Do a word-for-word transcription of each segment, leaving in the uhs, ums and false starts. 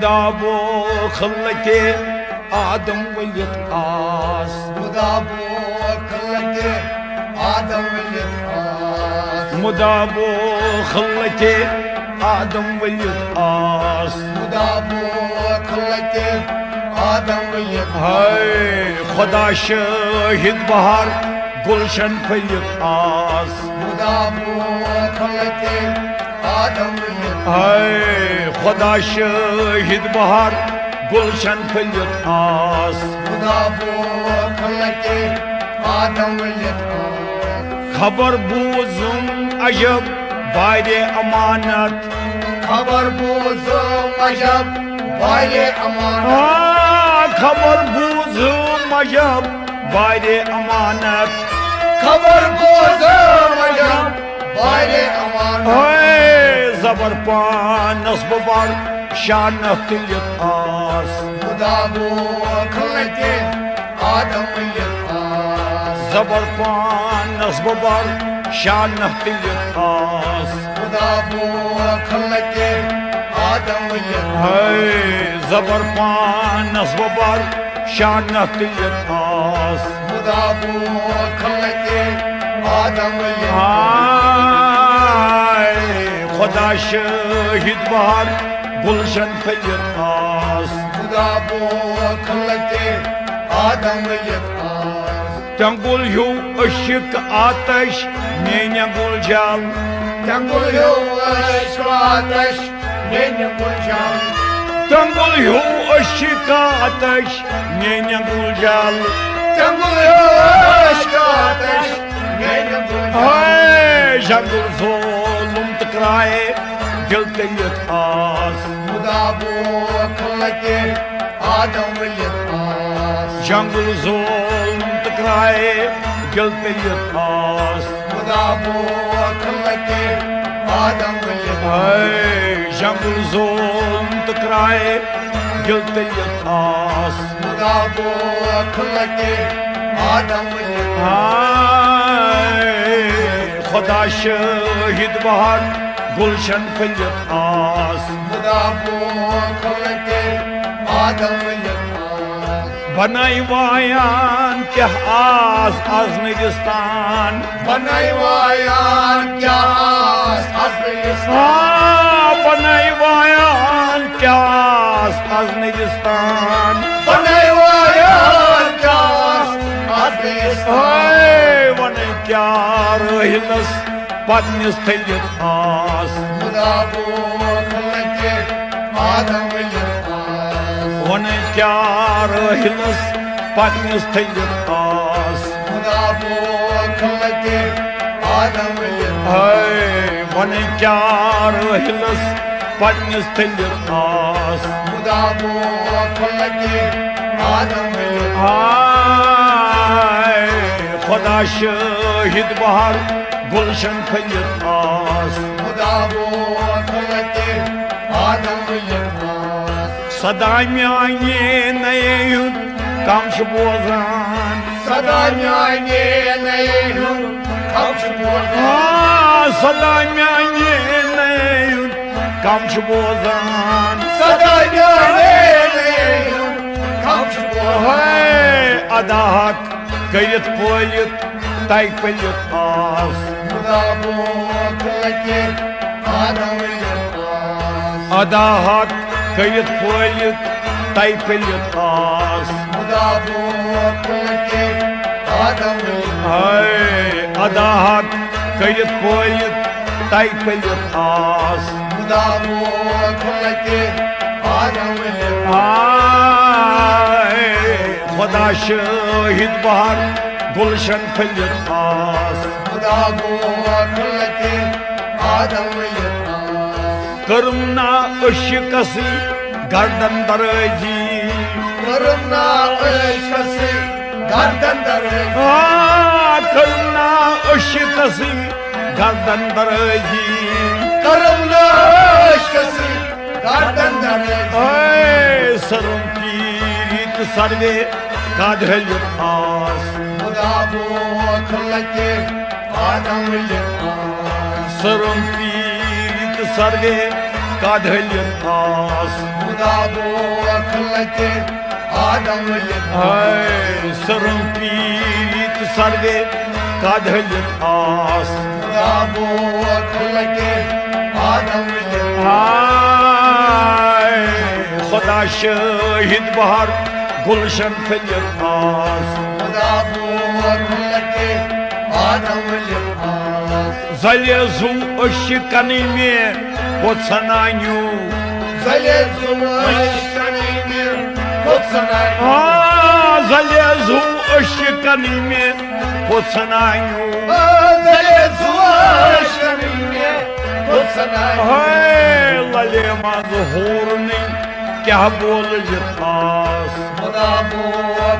مدعا بو خلقِ آدم ؤلِتھ آس۔ مدعا بو خلقِ آدم ؤلِتھ آس۔ مدعا بو خلقِ آدم ؤلِتھ آس۔ مدعا بو خلقِ آدم ؤلِتھ آس۔ ہاے خدا شاہد بہار گلشن پھٔلِتھ آس۔ مدعا بو خلقِ آدم ؤلِتھ۔ ہاے خدا شاہد بہار گلشن پھٔلِتھ آس۔ مدعا بو خلقِ آدم ؤلِتھ آس۔ خبر بوٗزُم عجب بارِ امانت۔ خبر بوٗزُم عجب بارِ امانت۔ آ، خبر بوٗزُم عجب بارِ امانت۔ خبر بوٗزُم عجب بارِ امانت۔ اے زبر پانس بہٕ بر شانہ تُلِتھ آس۔ مدعا بو خلقِ آدم ؤلِتھ آس۔ زبر پانس بہٕ بر شانہ تُلِتھ آس۔ مدعا بو خلقِ آدم ؤلِتھ۔ ہے زبر پانس بہٕ بر شانہ تُلِتھ آس۔ مدعا بو خلقِ آدم ؤلِتھ۔ ہاے خدا شاہد بہار گلشن پھٔلِتھ آس۔ مدعا بو خلقِ آدم ؤلِتھ آس۔ تیٚنٛگُل ہیوٗ عشق آتش میٛانہِ گُل جال۔ تیٚنٛگُل ہیوٗ عشق آتش میٛانہِ گُل جال۔ تیٚنٛگُل ہیوٗ عشق آتش میٛانہِ گُل جال۔ تیٚنٛگُل ہیوٗ عشق آتش میٛانہِ گُل جال۔ ہاے جنگل ظولم تہٕ کرٛایہِ دِل تٔلِتھ آس۔ مدعا بو خلقِ آدم ؤلِتھ آس۔ جنگل ظولم تہٕ کرٛایہِ دِل تٔلِتھ آس۔ مدعا بو خلقِ آدم ؤلِتھ۔ ہے جنگل ظولم تہٕ کرٛایہِ دِل تٔلِتھ آس۔ مدعا بو خلقِ آدم ؤلِتھ۔ ہاے خدا شاہد بہار گلشن پھٔلِتھ آس۔ مدعا بو خلقِ آدم ؤلِتھ آس۔ بناوان کیٛاہ آس از نٔرِستان۔ بناوان کیٛاہ آس از نٔرِستان۔ آ، بناوان کیٛاہ آس از نٔرِستان۔ بناوان کیٛاہ آس از نٔرِستان۔ ہے، وَنَے کیٛاہ رٲحِلَس پننِس تھٔلِتھ آس۔ مدعا بو خلقِ آدم ؤلِتھ آس۔ وَنَے کیٛاہ رٲحِلَس پننِس تھٔلِتھ آس۔ مدعا بو خلقِ آدم ؤلِتھ۔ ہے، وَنَے کیٛاہ رٲحِلَس پننِس تھٔلِتھ آس۔ مدعا بو خلقِ آدم ؤلِتھ۔ ہاے خدا شاہد بہار گلشن پھٔلِتھ آس۔ مدعا بو خلقِ آدم ؤلِتھ آس۔ صدا میانہِ نَیہِ ہُنٛد کم چھُ بوزان۔ صدا میانہِ نَیہِ ہُنٛد کم چھُ بوزان۔ آ، صدا میانہِ نَیہِ ہُنٛد کم چھُ بوزان۔ صدا میانہِ نَیہِ ہُنٛد کم چھُ بوزان۔ ہے، ادا حق کٔرِتھ پٲلِتھ تَے پٔلِتھ آس۔ مدعا بو خلقِ آدم ؤلِتھ آس۔ ادا حق کٔرِتھ پٲلِتھ تَے پٔلِتھ آس۔ مدعا بو خلقِ آدم ؤلِتھ۔ ہے، ادا حق کٔرِتھ پٲلِتھ تَے پٔلِتھ آس۔ مدعا بو خلقِ آدم ؤلِتھ۔ ہے، خدا شاہد بہار گلشن پھٔلِتھ آس۔ مدعا بو خلقِ آدم ؤلِتھ آس۔ کٔرٕم نا عشقس گردن درٲزی۔ کٔرٕم نا عشقس گردن درٲزی۔ آ، کٔرٕم نا عشقس گردن درٲزی۔ کٔرٕم نا عشقس گردن درٲزی۔ اے سرم پیٖرِتھ سروے کد ہلِتھ آس۔ مدعا بو خلقِ آدم ؤلِتھ آس۔ سرم پیٖرِتھ سروے قد ہلِتھ آس۔ خدا بو خلقِ آدم ؤلِتھ آس۔ ہے سرم پیٖلی تہٕ سروے قد ہلِتھ آس۔ خدا بو خلقِ آدم ؤلِتھ آس۔ ہے خدا شاہد بہار گلشن پھٔلِتھ آس۔ خدا بو خلقِ آدم ؤلِتھ آس۔ زلے زُو أچھ کنٕے مےٚ پوٚژھن آنیو۔ زلے زُو أچھ کنٕے مےٚ پوٚژھن آنیو۔ آ، زلے زُو أچھ کنٕے مےٚ پوٚژھن آنیو۔ آ، زلے زُو أچھ کنٕے مےٚ پوٚژھن آنیو۔ ہے، للے منٛز ہورنٕے کیٛاہ بولہٕ یہِ خاص؟ خدا بو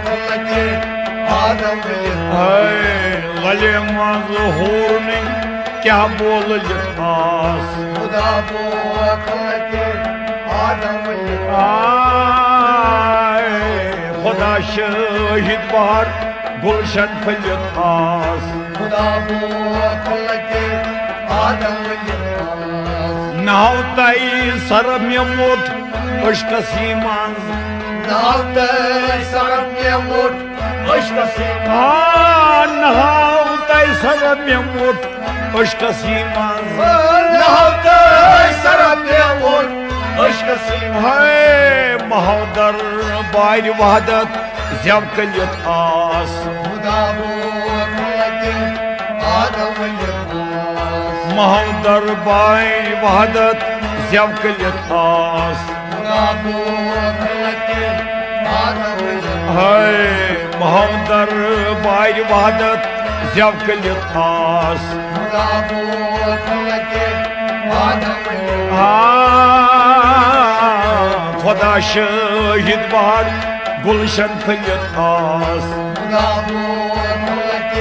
خلقِ آدم ؤلِتھ۔ ہے، للے منٛز ہورنٕے کیٛاہ بولہٕ یہِ خاص؟ خدا بو خلقِ آدم ؤلِتھ۔ آے، خدا شاہد بہار گلشن پھٔلِتھ آس۔ خدا بو خلقِ آدم ؤلِتھ آس۔ ناو تۄہہِ سر مےٚ موٚٹ عشقسٕے منٛز۔ ناو تۄہہِ سر مےٚ موٚٹ عشقسٕے منٛز۔ آ، ناو تۄہہِ سر مےٚ موٚٹ عشقسٕے منٛز۔ ناو تۄہہِ سر مےٚ موٚٹ عشقسٕے منٛز۔ ہے مہودر بارِ وحدت زٮ۪و کٔلِتھ آس۔ خدا بو خلقِ آدم ؤلِتھ آس۔ مہودر بارِ وحدت زٮ۪و کٔلِتھ آس۔ خدا بو خلقِ آدم ؤلِتھ۔ ہے مہودر بارِ وحدت زٮ۪و کٔلِتھ آس۔ خدا بو خلقِ آدم ؤلِتھ۔ آ، خدا شاہد بہار گلشن پھٔلِتھ آس۔ خدا بو خلقِ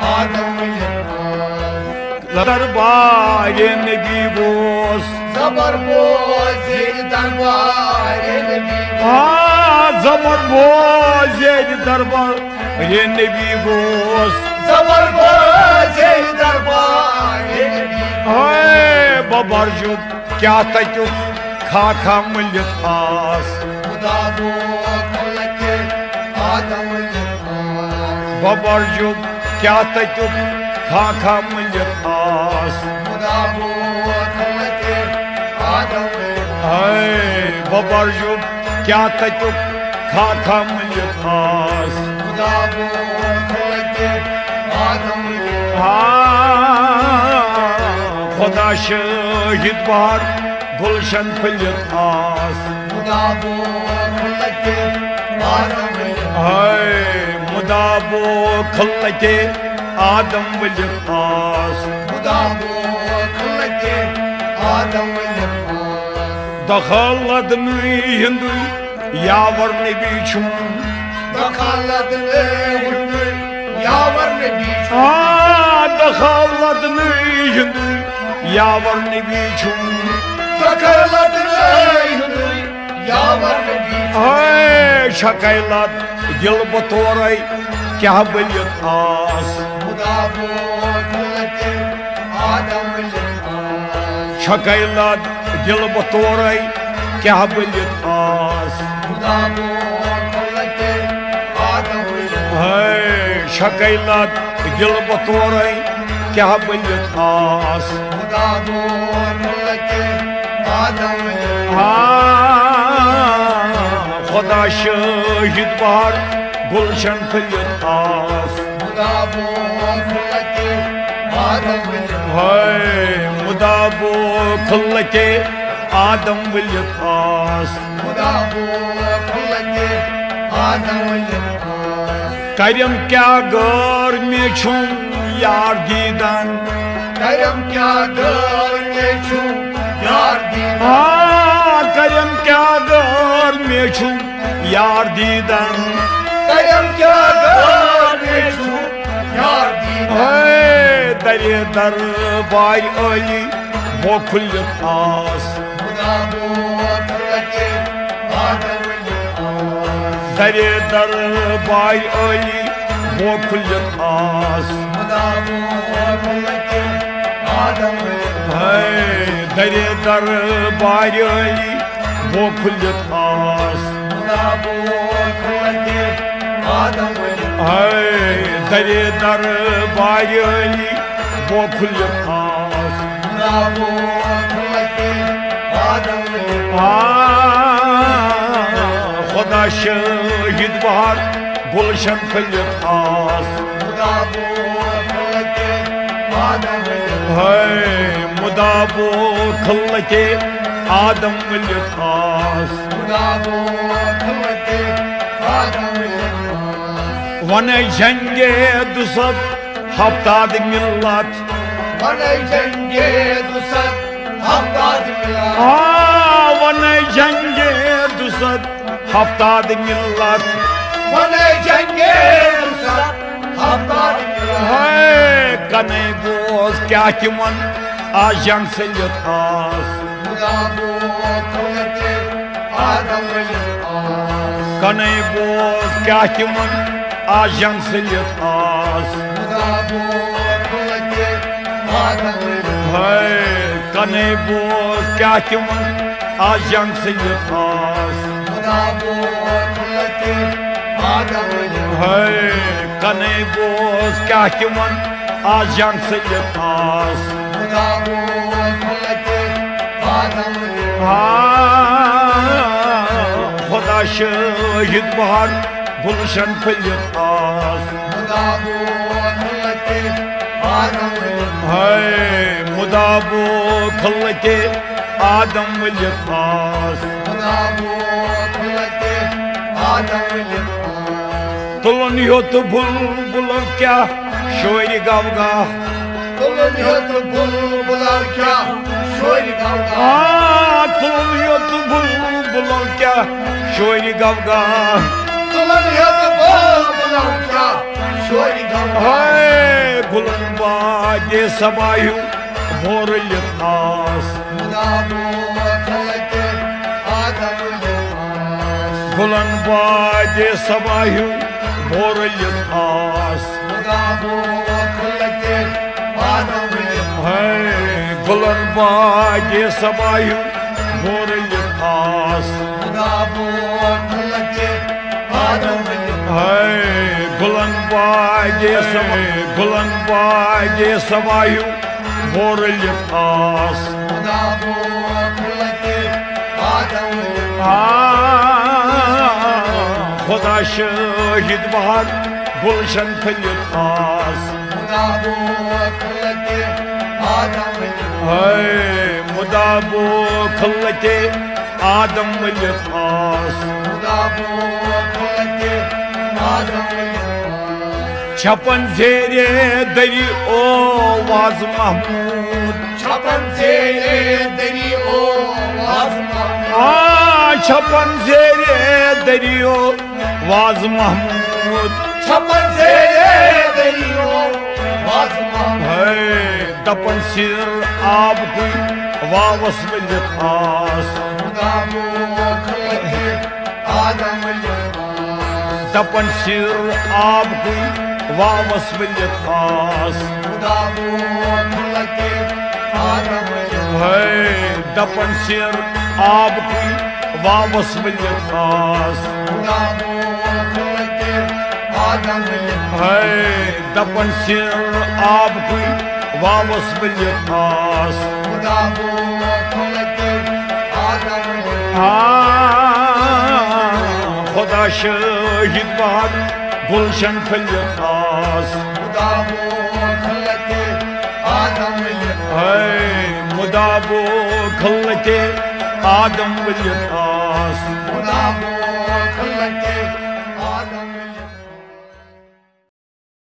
آدم ؤلِتھ آس۔ دربارِ نبی گوس۔ زبر بوز ییٚلہِ دربارِ نبی گوس۔ آ، زبر بوز ییٚلہِ دربارِ نبی گوس۔ زبر بوز ییٚلہِ دربارِ نبی گوس۔ ہے ببر جُب کیٛاہ تَتیُک خاکہ مٔلِتھ آس۔ خدا بو خلقِ آدم ؤلِتھ آس۔ ببر جُب کیٛاہ تَتیُک خاکہ مٔلِتھ آس۔ خدا بو خلقِ آدم ؤلِتھ۔ ہے ببر جُب کیٛاہ تَتیُک خاکہ مٔلِتھ آس۔ خدا بو خلقِ آدم ؤلِتھ۔ آ، خدا شاہد بہار گلشن پھٔلِتھ آس۔ خدا بو خلقِ آدم ؤلِتھ۔ ہے مدا بو خلقِ آدم ؤلِتھ آس۔ خدا بو خلقِ آدم ؤلِتھ آس۔ دخل لدنٕے ہِنٛدُے یاور نبی چھُم۔ دخل لدنٕے ہِنٛدُے یاور نبی چھُم۔ آ، دخل لدنٕے ہِنٛدُے یاور نبی چھُم۔ دخل لدنٕے ہِنٛدُے یاور نبی چھُم۔ ہے، شکیلت دل بہٕ تورے کیٛاہ بٔلِتھ آس۔ خدا بو خلقِ آدم ؤلِتھ آس۔ شکیلت دل بہٕ تورے کیٛاہ بٔلِتھ آس۔ خدا بو خلقِ آدم ؤلِتھ۔ ہے، شکیلت دل بہٕ تورے کیٛاہ بٔلِتھ آس۔ خدا بو خلقِ آدم ؤلِتھ۔ آ، خدا شاہد بہار گلشن پھٔلِتھ آس۔ خدا بو خلقِ آدم ؤلِتھ۔ ہے، مدا بو خلقِ آدم ؤلِتھ آس۔ خدا بو خلقِ آدم ؤلِتھ آس۔ کرم کیٛاہ غٲر مےٚ چھُم یار دیدن۔ کرم کیٛاہ غٲر مےٚ چھُم یار دیدن۔ آ، کرم کیٛاہ غٲر مےٚ چھُم یار دیدن۔ کرم کیٛاہ غٲر مےٚ چھُم یار دیدن۔ ہے، درے دربار علی بو کھُلِتھ آس۔ خدا بو خلقِ آدم ؤلِتھ آس۔ درے دربار علی بو کھُلِتھ آس۔ خدا بو خلقِ آدم ؤلِتھ۔ ہے درِ دربارِ عٲلی بو کھُلِتھ آس۔ خدا بو کھُلِتھ آدم ؤلِتھ۔ ہے درِ دربارِ عٲلی بو کھُلِتھ آس۔ خدا بو کھُلِتھ آدم ؤلِتھ۔ آ، خدا شٲہِد بہار گُلشن پھٔلِتھ آس۔ خدا بو کھُلِتھ آدم ؤلِتھ۔ ہے مُدا بو کھُلِتھ آدم ؤلِتھ آس۔ خدا بو کھُلِتھ آدم ؤلِتھ آس۔ ونے جنگے دُسَتھ ہفتاد مِلت۔ ونے جنگے دُسَتھ ہفتاد مِلت۔ آ، ونے جنگے دُسَتھ ہفتاد مِلت۔ ونے جنگے دُسَتھ ہفتاد مِلت۔ ہے کنے بوز کیاہ تِمن آز جنگ سٔلِتھ آس۔ خدا بو کھُلِتھ آدم ؤلِتھ آس۔ کنے بوز کیاہ تِمن آز جنگ سٔلِتھ آس۔ خدا بو کھُلِتھ آدم ؤلِتھ۔ ہے کنے بوز کیاہ تِمن آز جنگ سٔلِتھ آس۔ خدا بو کھُلِتھ آدم ؤلِتھ۔ ہے کنے بوز کیاہ تِمن آز جنگ سٔلِتھ آس۔ خدا بو کھُلِتھ آدم ؤلِتھ۔ آ، خدا شٲہِد بہار گُلشن پھٔلِتھ آس۔ خدا بو کھُلِتھ آدم ؤلِتھ۔ ہے مُدا بو کھُلِتھ آدم ؤلِتھ آس۔ خدا بو کھُلِتھ آدم ؤلِتھ آس۔ تُلُن ہیوٚت بُلبُلو کیٛاہ شورِ گوگاہ۔ تُلُن ہیوٚت بُلبُلو کیٛاہ شورِ گوگاہ۔ آ، تُلُن ہیوٚت بُلبُلو کیٛاہ شورِ گوگاہ۔ تُلُن ہیوٚت بُلبُلو کیٛاہ شورِ گوگاہ۔ ہے، گُلن بادِ صبا ہیوٗ بورٕلِتھ آس۔ خدا بو کھُلِتھ آدم ؤلِتھ آس۔ گُلن بادِ صبا ہیوٗ بورٕلِتھ آس۔ خدا بو کھُلِتھ آدم ؤلِتھ۔ ہے، گُلن بادِ صبا ہیوٗ بورٕلِتھ آس۔ خدا بو کھُلِتھ آدم ؤلِتھ۔ ہے، گُلن بادِ صبا، گُلن بادِ صبا ہیوٗ بورٕلِتھ آس۔ خدا بو کھُلِتھ آدم ؤلِتھ۔ آ، خدا شٲہِد بہار گُلشن پھٔلِتھ آس۔ خدا بو کھُلِتھ آدم ؤلِتھ۔ ہے، مُدا بو کھُلِتھ آدم ؤلِتھ آس۔ خدا بو کھُلِتھ آدم ؤلِتھ آس۔ چھپن زیرِ دٔری او واز محمود۔ چھپن زیرِ دٔری او واز محمود۔ آ، چھپن زیرِ دٔری او واز محمود۔ چھپن زیرِ دٔری او واز محمود۔ ہے، دپن سِر آبکُے واوس ؤلِتھ آس۔ خدا بو کھُلِتھ آدم ؤلِتھ آس۔ دپن سِر آبکُے واوس ؤلِتھ آس۔ خدا بو کھُلِتھ آدم ؤلِتھ۔ ہے، دپن سِر آبکُے واوس ؤلِتھ آس۔ خدا بو کھُلِتھ آدم ؤلِتھ۔ ہے، دپن سِر آبکُے واوس ؤلِتھ آس۔ خدا بو کھُلِتھ آدم ؤلِتھ۔ آ، خدا شٲہِد بہار گُلشن پھٔلِتھ آس۔ خدا بو کھُلِتھ آدم ؤلِتھ۔ ہے، مُدا بو کھُلِتھ آدم ؤلِتھ آس۔ خدا بو کھُلِتھ